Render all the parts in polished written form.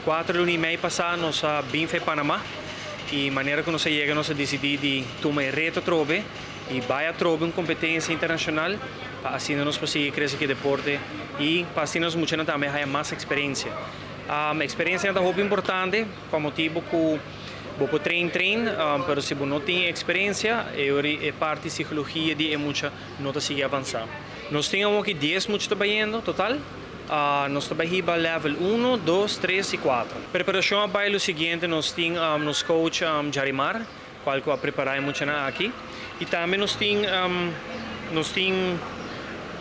4 luna i mei pasá nos a bin for di Panama i manera ku nos a yega, nos a disidí di tuma e reto trobe i bai trobe un kompetensia internashonal pa asina nos por krese ku deporte i pa asina nos muchanan tambe haya mas eksperensia. Eksperensia ta hopi importante pa motibu ku bo por train train, pero si bo no tin eksperensia, e parti psikologia di e mucha no ta sigui avansá. Nos tin aki 10 mucha trahando total. Nos ta riba level 1, 2, 3 i 4. Preparashon pa e siguiente, nos tin nos coach Jarimar, kual a prepará mucha aki. I tambe nos tin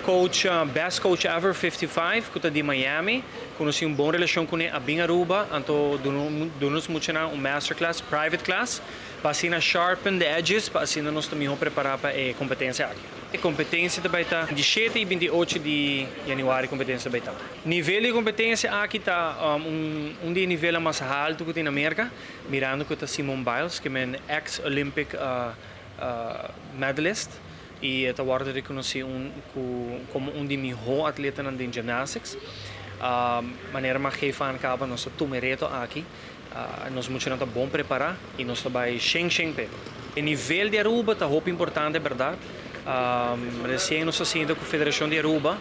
coach Best Coach Ever 55, ku ta di Miami, ku nos tin un bon relashon kuné, a bin Aruba, anto duna nos mucha un masterclass, private class, pa asina sharpen the edges, pa asina nos tambe prepará pa e kompetensia aki. E kompetensia tambe ta di 7 i 28 di yanüari, kompetensia tambe ta. Nivel di kompetensia aki ta un di nivel mas haltu ku tin na Amérika, mirando ku ta Simone Biles, ku ta un ex-Olympic medalist, i ta wòrdu rekonosí komo un di mihó atletanan di gymnastics. Manera m'a geef aan kaba, nos a tuma reto aki, nos muchanan ta bon prepará i nos ta bai shen shen p'e. E nivel di Aruba ta hopi importante, berdat? Resien nos a sinta ku Federashon di Aruba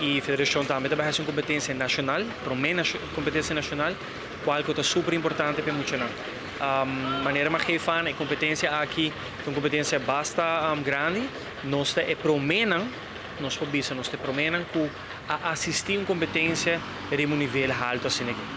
i Federashon tambe ta un kompetensia nashonal, promé kompetensia nashonal, kual ta super importante pa muchanan. Manera m'a geef aan, e kompetensia aki ta un kompetensia basta grandi, nos ta e proménan, nos por bisa, nos ta e proménan ku a asistí un kompetensia di un nivel haltu asina aki.